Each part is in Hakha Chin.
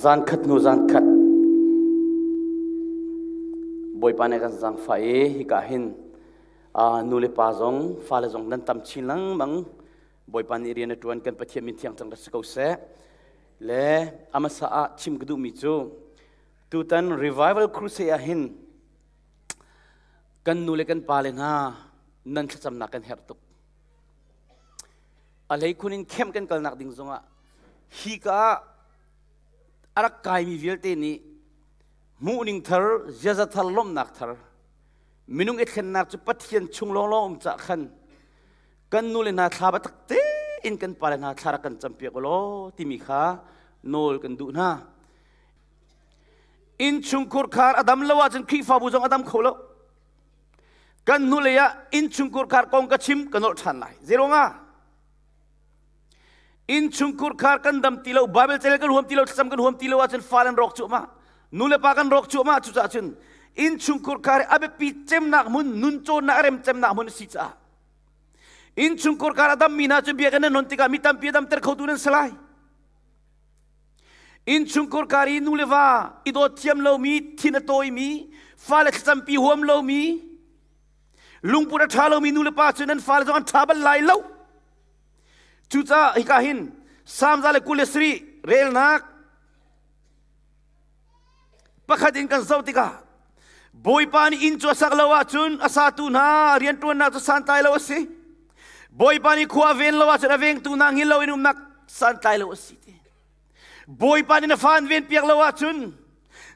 Zan khat hnu zan khat Bawipa nih kan zaangfah i hika hin nu le pa zong fale zong nan tam chin lengmang. Bawipa nih rian a ṭuan kan Pathian min thiang cang si ko seh. Le a hmasa ah chim ka duhmi cu tutan Revival Crusade ah hin kan nu le kan pa le hna nan thlacamnak kan herh tuk. A hleikhun in camp kan kalnak ding zongah hika ah a rak kaimi vialte nih hmuhning thar, ziaza thar, lawmhnak thar, minung i thlennak cu Pathian chung lawnglawng um cah khan kan nu le hna thla biatak tein kan pale hna thla rak kan campiak u law timi kha nawl kan duh hna. Innchungkhur khar a dam lo ahcun Khrihfabu zong a dam kho lo. Kan hnulei ah innchungkhur khar kong ka chim ka nolh ṭhan lai. Zeiruangah? Innchungkhur khar kan dam ti lo, Bible cel kan huam ti lo, thlacam kan huam ti lo ahcun fale an rawk cuahmah. Nu le pa kan rawk cuahmah cucaah cun innchungkhur khar a biapi cemnak hmun, nun cawnnak a rem cemnak hmun a si caah innchungkhur khar a dammi hna cu biakinn nan hon tikah mi tampi a damter khotu nan si lai. Innchungkhur kar i nu le va i dawt thiam lomi, thin a tawimi, fale thlacampi huam lomi, lungput a ṭha lomi nu le pa cu nan fale zong an ṭha bal lai lo. Cucaah hika hin Salm 127 relnak pakhat in kan zoh tikah Bawipa nih inn cu a sak lo ahcun a satu hna rianṭuannak cu santlai lo a si. Bawipa nih khua a ven lo ahcun a vengtu hna hngil loin umnak santlai lo a si ti. Bawipa nih na fa an venpiak lo ahcun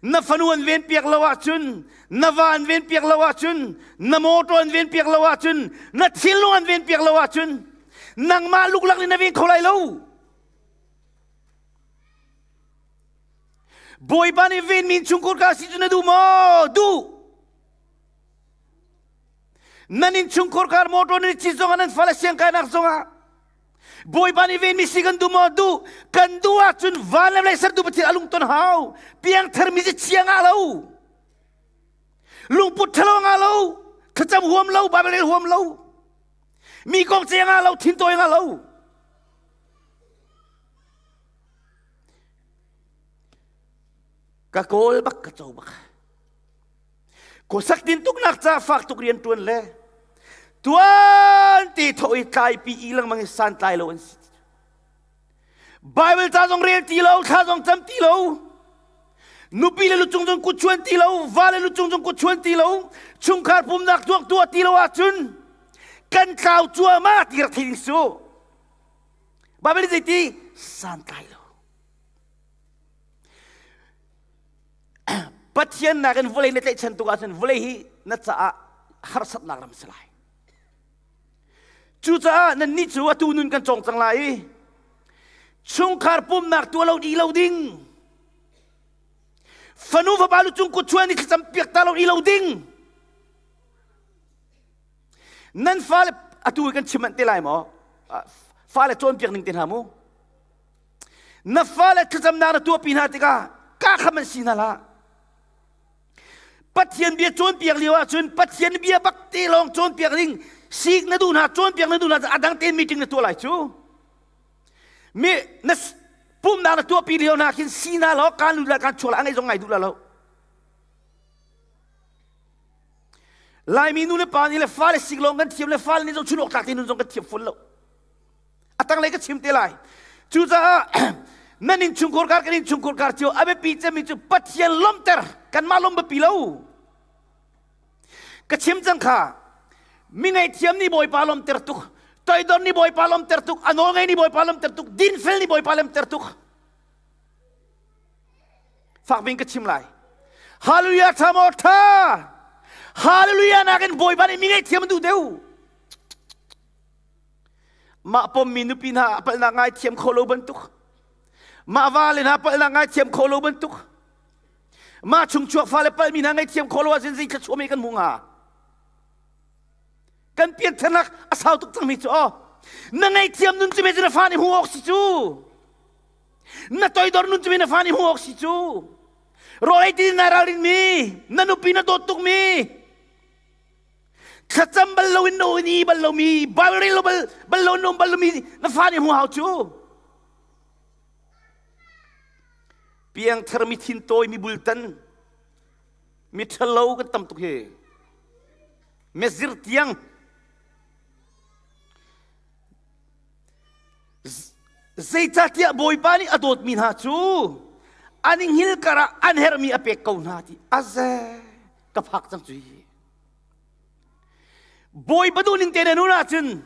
na fanu an venpiak lo ahcun na va an venpiak lo ahcun na mawṭaw an venpiak lo ahcun na thilnung an venpiak lo ahcun nangmah luklak in na veng kho lai lo. Bawipa nih venmi innchungkhur ka si cu na duh maw? Duh. Nan innchungkhur kar motor nan cit zongah nan fale siangkainak zongah Bawipa nih venmi si kan duh maw? Duh. Kan duh ahcun van le vawlei sertu Pathian a lungton hau. Piangthar mi si chia ngah lo. Lungput ṭhalo ngah lo. Thlacam huam lo, Bible rel huam lo. Mi kong ce ngah lo, thintawi ngah lo. Ka kawl bak ka co bak. Khuasak tin tuknak ca fak tuk rian tuan le tuan ti tho i tlai pi i lengmang i santlai lo an si. Bible ca zong rel ti lo, thla zong cam ti lo. Nupi le lucung zong kut chuan ti lo, va le lucung zong kut chuan ti lo, chungkhar pumnak tuak tuah ti lo ahcun kan tlau cuahmah ti rak thei ding su. Bible nih zeiti? Santlai lo. Pathian nakin vawlei na tlaihchan tuk ahcun vawlei hi na caah harsatnak ram si lai. Cucaah nannih cu atu nun kan cawng cang lai i chungkhar pumnak tuah lo dih lo ding fanu fapa lu cung kut chuan i thlacam piak ta lo i lo ding Nan fale atu kan chim te lai maw? Fale cawnpiak ning te hna mu. Na fale thlacamnak na tuahpi hna tikah ka kham an si hna hlah. Pathian bia cawnpiak lio ahcun Pathian bia bak te lawng cawnpiak ding sik na duh hna cawnpiak na duh hna adang tein meeting na tuah lai cu. Mi na pumnak na tuahpi lio hna khin si hna law kan lut lai kan chuak lai a ngai zong ngai duh la lo. Laimi nu le pa nih le fale sik lawng kan thiam le fale nih zong chun awk tlak te nun zong kan thiam fawn lo. A tanglei ka chim te lai. Cucaah nan innchungkhur kar kan innchungkhur kar cio a biapi cemmi cu Pathian lawmhter kanmah lawm biapi lo. Ka chim cang kha mi ngaihthiam nih Bawipa lawmter tuk toidor nih Bawipa lawmter tuk a nawl ngei nih Bawipa lawmter tuk dinfel nih Bawipa lawmter tuk Fak bing ka chim lai. Hallelujah tha maw tha. Hallelujah nakin Bawipa nih mi ngaihthiam an duh deuh. Mah pommi nupi hna palhnak ngai thiam kho lo bantuk. Mah va le hna palhnak ngai thiam kho lo bantuk. Mah chungchuak fale palhmi hna ngaihthiam kho lo ahcun zei thluachuah mei kan hmu hnga? Kan pianthanak a sau tuk cangmi cu aw. Na ngaihthiam nun cu me cu na fa nih hmu awk si cu. Na toidor nun cu na fa nih hmuh awk si cu. Rawl ei ti na ralrin mi, na nupi na dawt tuk mi, thlacam bal lo in no in i bal lo mi, Bible rel lo bal bal lo in um bal lo mi na fa nih hmuh hau cu. Piangthar mi thintawi mi bultan mi ṭhalo kan tam tuk hi. Mezir tiang Zeicahtiah Bawipa nih a dawtmi hna cu an i hngil karah an herhmi a pek ko hna ti aze ka phak cang cu hi. Bawipa duhning te na nun ahcun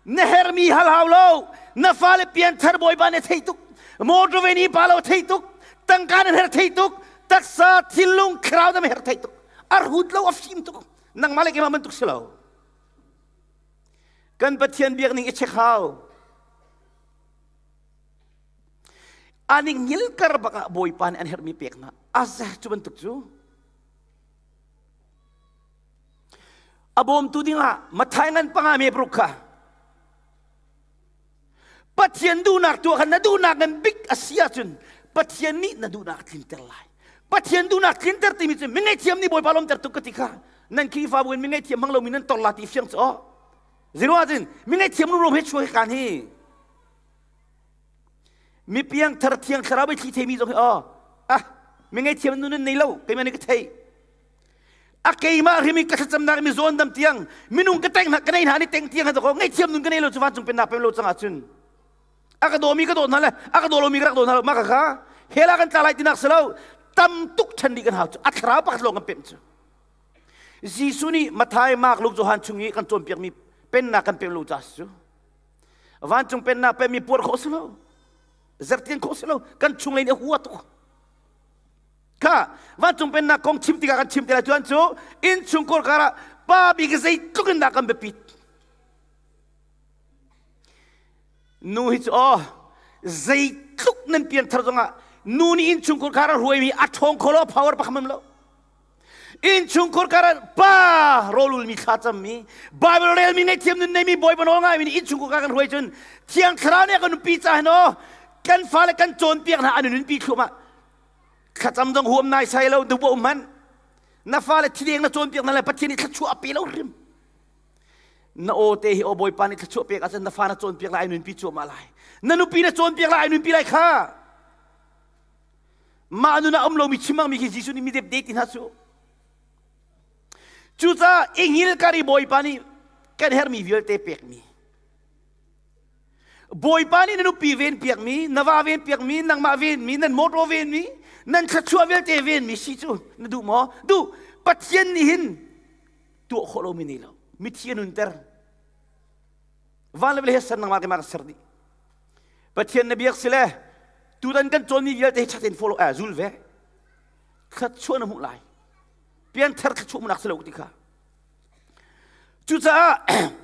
na herhmi hal hau lo, na fale pianthar Bawipa nih a theih tuk, motor ve pa lo theih tuk, tangka nan herh theih tuk, taksa thinlung thlarau na herh theih tuk, a hrut lo a fim tuk, nangmah le keimah bantuk si lo. Kan Pathian biak ning i check hau. An i ngilkar bak ah Bawipa nih an herhmi pek hna. Azeh cu bantuk cu. A bawmtu dingah Mathai ngan panga me paruk kha. Pathian duhnak tuah kha na duhnak ngan bik a si ahcun Pathian nih na duhnak tlinter lai. Pathian duhnak tlinter timi cu mi ngaihthiam nih Bawipa lawmter tuk ka ti kha. Nan Khrihfabu in mi ngaihthiam hmang lomi nan tor la ti fiang cu aw. Ziru ahcun mi ngaihthiam rumro he chuak kan hi. Mi piang thar thiang thlarau bai thli theimi zong hi aw. Ah, mi ngaihthiam nun nan nei lo, keimah nih ka thei. A keimah hrim i ka thlacamnak mi zawn dam tiang minung ka teng hna ka nei hna ni teng tiang ha ko ngaihthiam nun ka nei lo cu vancung pennak pem lo cang ahcun a ka dawmi ka dawt hna le a ka daw lomi ka rak daw hna lo mah ka kha hell ah kan tla lai tinak si lo tam tuk ṭhen dih kan hau cu a thlarau pakhat lawng kan pemh cu Jesuh nih Matthai, Mark, Luke, Johan chung i kan cawnpiakmi pennak kan pem lo ca si cu vancung pennak pemmi puar khawh si lo zertian khawh si lo kan chung lei nih a hua tuk Kha vancung pennak kong chim tikah kan chim te lai tuan cu innchungkhar karah pa bik zeitluk in dah kan biapit. Nu hi cu aw zeitluk nan pianthar zongah nu nih innchungkhar kar a hruaimi a ṭhawng kho lo power pakhat lo. Innchungkhar kar ah pa rawlulmi thlacammi Bible relmi ngaihthiam nun neimi Bawipa nawl ngaimi nih innchungkhar kar kan hruai cun Thiang Thlarau nih a kan nunpi ca hin aw kan fale kan cawnpiak hna an nunpi thluahmah Thlacam zong huam nai sai lo duh um hmanh. Na fale thileng na cawnpiak hna le Pathian nih thluachuah a pe lo hrim. Na aw te hi aw Bawipa nih thluachuah pek ahcun na fa na cawnpiak lai ai nunpi cuahmah lai. Na nupi na cawnpiak lai ai nunpi lai kha. Mah nun ah um lomi chimangmi khi Jesuh nih mi depde ti hna su. Cucaah ingil kar i Bawipa nih kan herhmi vialte pekmi Bawipa nih na nupi ven piakmi, na va ven piakmi, nangmah venmi, nan motor venmi, nan thluachuah vialte venmi si cu na duh maw? Duh. Pathian nih hin tuah khawh lomi nei lo. Mithi a nunter. Van le vawlei he ser nangmah keimah ka ser dih. Pathian na biak si le tutan kan cawnmi vialte hi ṭha tein follow eh zul ve. Thluachuah na hmuh lai. Pianthar thluachuah hmuhnak si lo ti kha. Cucaah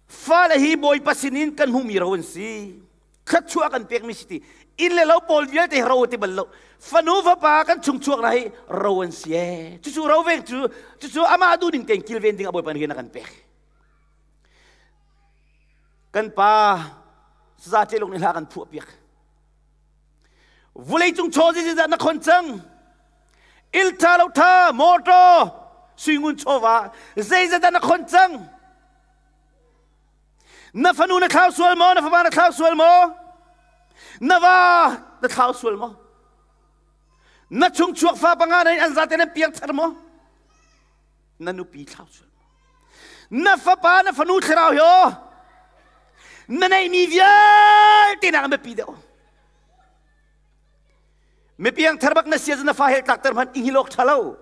Fale hi Bawipa sinin kan hmuhmi ro an si. Thluachuah kan pekmi si ti. Inn le lo pawl vialte hi ro a ti bal lo. Fanu fapa kan chungchuak hna hi ro an si ee. Cucu ro veng cu cucu amah duhning tein kilven ding ah Bawipa nih rian a kan pek. Kan pa saza celuk nih hla kan phuah piak. Vuleicung chaw zeizah na khon cang? Il tha lo tha motor suingun chawva zeizah na khon cang? Na fanu na thlau sual maw? Na fapa na thlau sual maw? Na va na thlau sual maw? Na chungchuak fa panga na an zate nan piang thar maw? Na nupi thlau sual maw? Na fapa na fanu thlarau hi aw na neihmi vialte nak biapi deuh. Mi piang thar bak na sia na fa hel tlak ter hmanh i ṭha lo.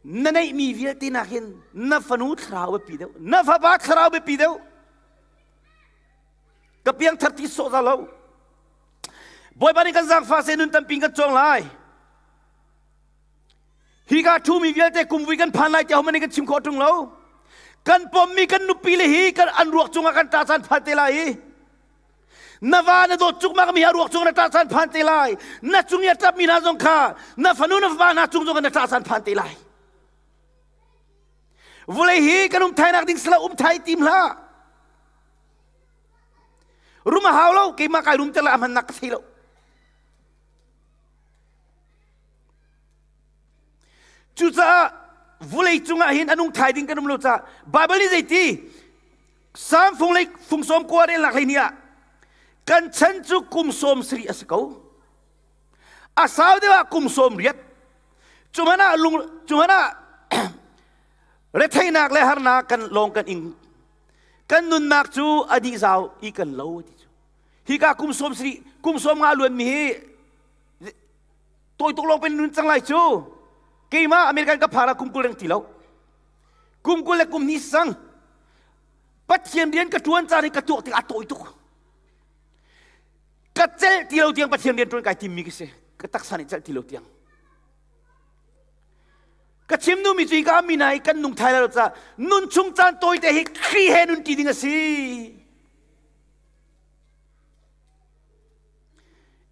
Na neihmi vialte nakin na fanu thlarau biapi deuh na fapa thlarau biapi deuh ka piangthar ti sawh za lo Bawipa nih kan zaangfah seh nun tampi kan cawng lai hi ka ṭhumi vialte kumvui kan phan lai tiah hohmanh nih kan chim khawh ṭung lo kan pommi kan nupi le hi kan an ruak cungah kan ṭah caan phan te lai i Na va na dawt cukmak mi a ruak cung na ṭah caan phan te lai. Na cung i a ṭapmi hna zong kha na fanu na fapa hna cung zong na ṭah caan phan te lai. Vulei hi kan um thainak ding sila um thai tim hlah. Rum a hau lo, keimah kai rum te la a hmannak ka thei lo. Cucaah vulei cungah hin anung thai ding kan um lo caah Bible nih zeiti Psalm fung lei fung sawm kua relnak hlei ni ah. Kan chan cu kum 70 a si ko. A sau deuh ah kum 80. Cuhmanh ah lung cuhmanh ah retheihnak le harnak kan lawng kan ing. Kan nunnak cu a dih zau i kan lo ti cu. Hika kum 70 kum 50 luan mi hi tawi tuk lawng pen nun cang lai cu. Keimah American ka phara kum 20 reng ti lo. Kum 20 le kum ni sang. Pathian rian ka ṭuan caan hi ka tuak tik a tawi tuk. Ka celh ti lo tiang Pathian rian ṭuan kai timmi ka si. Ka taksa nih celh ti lo tiang. Ka chim duhmi cu ka mi hna hi kan nung thai lo ca nun chung caan tawi te hi Khrih he nun ṭi ding a si.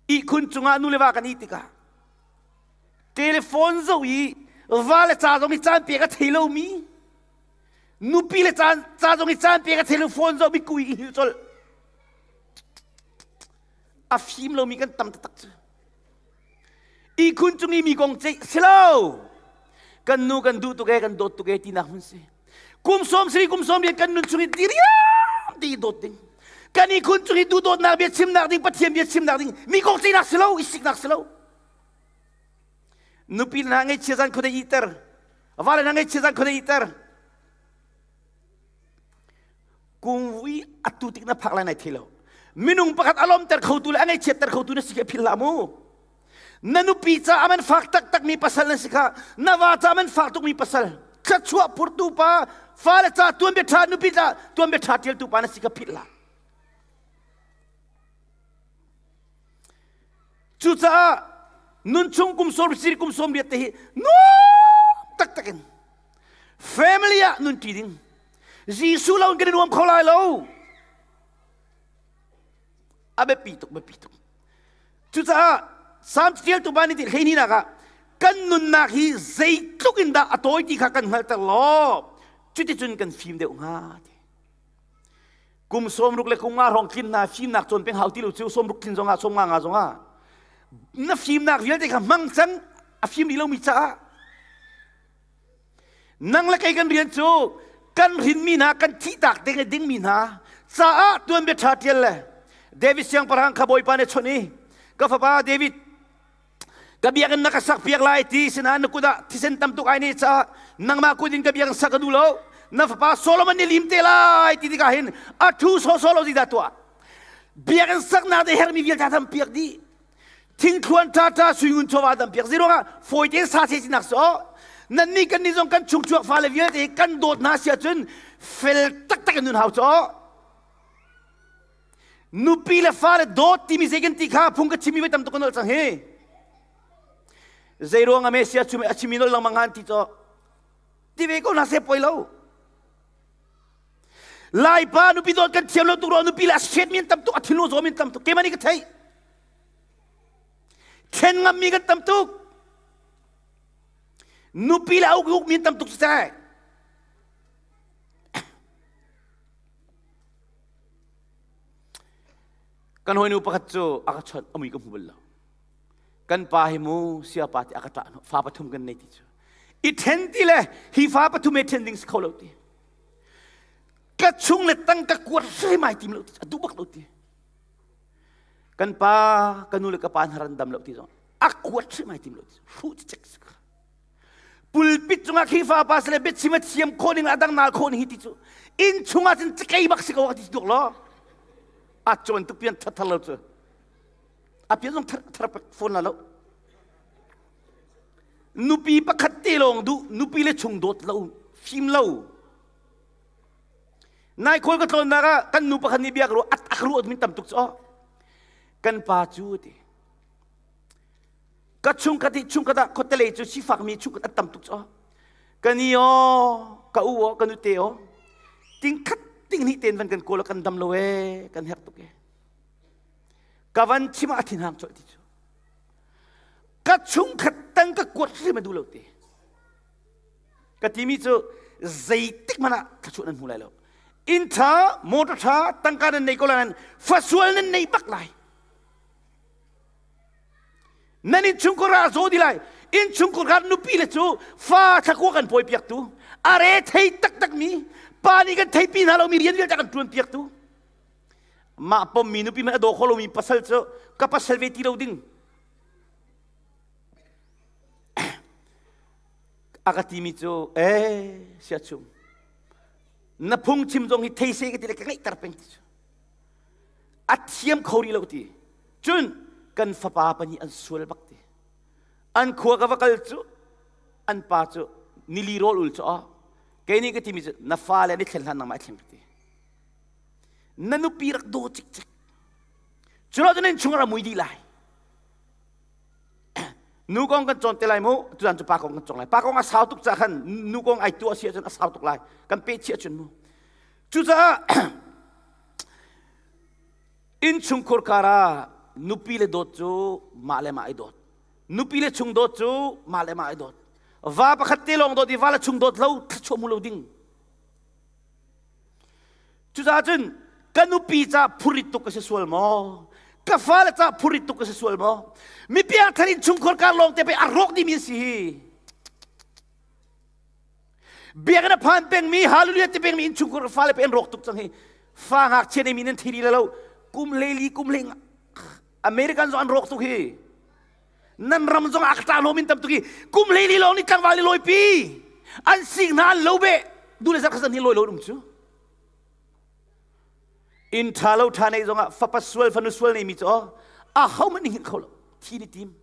Ihkhun cungah nu le va kan ih tikah telephone zoh i va le ca zong i caan pek a thei lomi nupi le caan ca zong i caan pek a thei lo phone zoh mi kui i hil colh a fim lomi kan tam taktak cu ihkhun cung i mi kong ceih si lo kan nu kan duh tuk e kan dawt tuk e tinak hun si kum 70 kum 80 kan nun chung i diriam ti dawt ding kan ihkhun cung i duhdawtnak bia chimnak ding pathian bia chimnak ding mi kong ceihnak si lo i siknak si lo nupi hna ngaihchia zan khuadei iter vale hna ngaihchia zan khuadei iter kungvui atu tik na phak lai nai thei lo minung pakhat alomter khotu le a ngaihchiatter khotu na si khi phil hlah mu na nupi ca aman fak taktak mi pasal na si kha na va ca aman fak tuk mi pasal thluachuah phurtu pa fale ca tuanbia ṭha nupi ca tuanbia ṭha ṭialtu pa na si kha philh hlah Cucaah nunchung kum 70 kum 80 te hi nuam taktak in family ah nun ṭi ding. Jesuh lo in kan i nuam kho lai lo. A biapi tuk, biapi tuk. Cucaah Psalm ṭialtu pa nih ti hleihnih ah kan nunnak hi zeitluk in dah a tawi ti kha kan hngalhter law cuticun kan fim deuh hnga ti. Kum 60 le kum 50 hrawng tlin hna fimnak cawn peng hau ti lo cu 60 tlin zongah 50 zongah na fimnak vialte kha hmang cang a fim rih lomi caah nang le kei kan rian cu kan hrinmi hna kan thihtak ding le dingmi hna caah tuanbia ṭha ṭial le David siangpahrang kha Bawipa nih a chawnh i ka fapa David ka biakinn na ka sak piak lai ti sinain na kut ah thisen tam tuk ai ne caah nangmah kut in ka biakinn sak ka duh lo na fapa Solomon nih lim te lai ti tikah hin a thu sawsawh lo zeidah tuah biakinn saknak te hermi vialte tham piak dih thingthluan ṭha suingun chawva dam piak zeiruangah fawi tein sa se sinak so nannih kan nih zong kan chungchuak fale vialte kan dawt hna si ahcun fel taktak in nun hau caw Nupi le fale dawt timi zei kan ti kha phung ka chimmi voi tam tuk ka nolh cang hi. Zei ruang ah Messiah chim a chimmi nolh lengmang han ti caw. Ti ve ko hna seh poi lo. Laipa nupi dawt kan thiam lo tuk ruang nupi le a set mi an tam tuk a thinlung zaw mi an tam tuk keimah nih ka theih. Then ngam mi kan tam tuk. Nupi le a uk uk mi an tam tuk siseh. Kan hawinu pakhat cu a ka chawnh a mui ka hmu bal lo. Kan pa hi mu siapa ti a ka ṭah fa pathum kan nei ti cu. I ṭhen ti le hi fa pathum he ṭhen ding si kho lo ti. Ka chung le tang ka kuat hrim ai tim lo ti a duh bak lo ti. Kan pa ka nu le ka pa hna ran dam lo ti zong a kuat hrim ai tim lo ti. Hruh cicek si kha. Pulpit cungah Khrihfa pastor le biachim a thiam khawh ning a dang nal khawh ning hi ti cu inn chungah cun cakei bak si ko ti duk lo a cawn tuk pian thar thar lo cu a pian zong thar thar pak phone la lo nupi pakhat te lawng duh nupi le chung dawt lo fim lo nai khawl ka tlawnnak ah kan nu pakhat nih biak ru at ak ru min tam tuk cu kan pa cu ti Ka chungkhat hi chungkhat ah khuatelei cu sifakmi chungkhat an tam tuk cu. Ka ni aw, ka u aw, ka nute aw, tingkhat tinghnih tein van kan kawl kan dam lo ee, kan herh tuk ee. Ka van chim ah a thinhang colh ti cu. Ka chungkhat tang ka kuat hrim a duh lo ti. Ka timi cu zeitik hmanh ah thluachuah nan hmu lai lo. Inn ṭha, motor ṭha, tangka nan nei ko lai nan fasual nan nei bak lai. Nan innchungkhar ah a zaw dih lai. Innchungkhar kha nupi le cu fa thlakua kan pawi piaktu, a re thei taktak mi, pa nih kan theipi hna lomi rian vialte kan ṭuan piaktu. Mah pommi nupi hmanh a daw kho lomi pasal cu ka pasal ve ti lo ding. A ka timi cu ee sia chung na phungchim zong hi thei se ka ti le ka ngeihter peng ti cu. A thiam kho rih lo ti. Cun kan fapa pahnih an sual bak ti. An khua ka va kal cu an pa cu nili rawl ul cu aw kei nih ka timi cu na fale an i thlen hlan nangmah i thleng ka ti. Na nupi rak daw cikcek. Cu lo cun innchung rak mui dih lai. Nu kong kan cawn te lai mu, tutan cu pa kong kan cawng lai. Pa kong a sau tuk caah khan nu kong ai tuah si ahcun a sau tuk lai. Kan peh chih ahcun mu. Cucaah innchungkhur kar ah nupi le dawt cu mah le mah i dawt. Nupi le chung dawt cu mah le mah i dawt. Va pakhat te lawng dawt i va le chung dawt lo thluachuah mu lo ding. Cucaah cun ka nupi ca phurit tuk ka si sual maw? Ka fale ca phurit tuk ka si sual maw? Mi piangthar in chungkhur kar lawng te pei a rawk dimi an si hi. Biakinn a phan pengmi, hallelujah ti pengmi innchungkhur fale pe an rawk tuk cang hi. Fa ngakchia nei mi nan thi le lo. Kum hlei li, kum hlei American zong an rawk tuk hi. Nan ram zong a ka hlawm in tam tuk hi. Kum hlei li lawng nih tlangval nih lawipi. An sing hna an lo be. Du le zarh kha hi lawi lo um cu. Inn ṭha lo ṭha nei zongah fapa sual fanu sual nei mi cu a ho hmanh nih hngilh kho lo. Thi ni tim.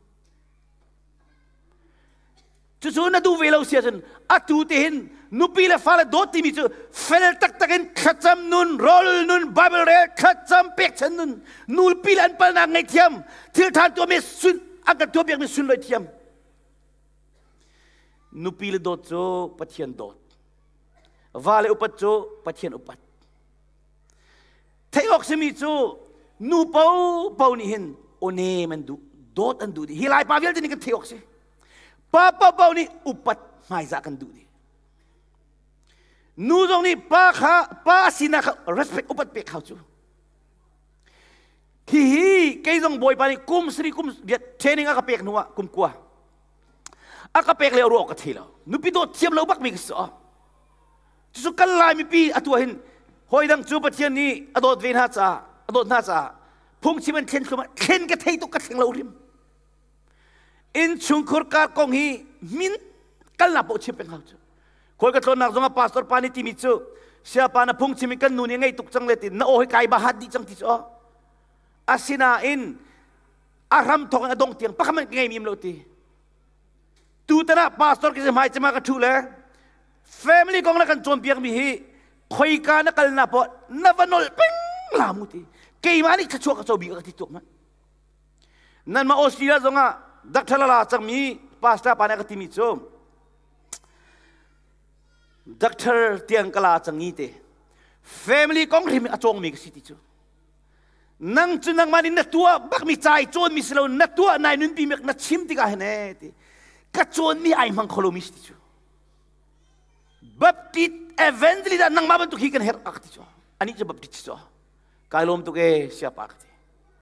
Cucu na duh ve lo si ahcun atu te hin nupi le fale dawt timi cu fel taktak in thlacam nun, rawl nun, Bible rel, thlacam pekchan nun, nulpi le an palnak ngaihthiam, thil ṭha tuahmi sun an kan tuahpiakmi sunlawi thiam. Nupi le dawt cu Pathian dawt. Va le upat cu Pathian upat. Theih awk simi cu nu paohpaoh nih hin aw-nem an duh, dawt an duh dih. Hi Laipa vialte nih kan theih awk si. Pa paohpaoh nih upat hmaizah kan duh dih. Nu zong nih pa kha pa sinak kha respect upat pek hau cu. Hihi kei zong Bawipa nih kum sari kum training a ka pek hnu ah kum kua a ka pek le ruah ka thei lo. Nupi dawt thiam lo bak mi ka si. Cucu kan Lai mipi atu ah hin hawi dang cu Pathian nih a dawt ve hna caah a dawt hna caah phungchim an thlen thlum ah thlen ka thei tuk ka thleng lo hrim. Innchungkhur kar kong hi min kalnak paoh chim peng hau cu. Khawi ka tlawnnak zongah pastor pa nih timi cu siapa na phungchim i kan nu nih ngei tuk cang le ti na aw hi kai ba hat dih cang ti cu aw. Asinain a hram thawk in a dong tiang pakhat hmanh ka ngei mi lo ti. Tutan ah pastor ka si hmai cema ka ṭhu le family kong na kan cawnpiak mi hi khoika na kal na poh na va nolh peng la mu ti keimah nih thluachuah ka co bik ka ti tuk man nan ma Australia zongah Dr. Lala cangmi pastor pa nih ka timi cu Dr. tiang kala cangi te family kong hrim a cawng mi ka si ti cu nang cu nangmah nih na tuah bakmi ca i cawnmi si lo na tuah nai nunpi mek na chim tikah hin ee ti ka cawnmi ai hmang kho lomi si ti cu Baptist evangelist ah nangmah bantuk hi kan herh ak ti cu anih cu Baptist cu kai lawm tuk ee siapa ka ti.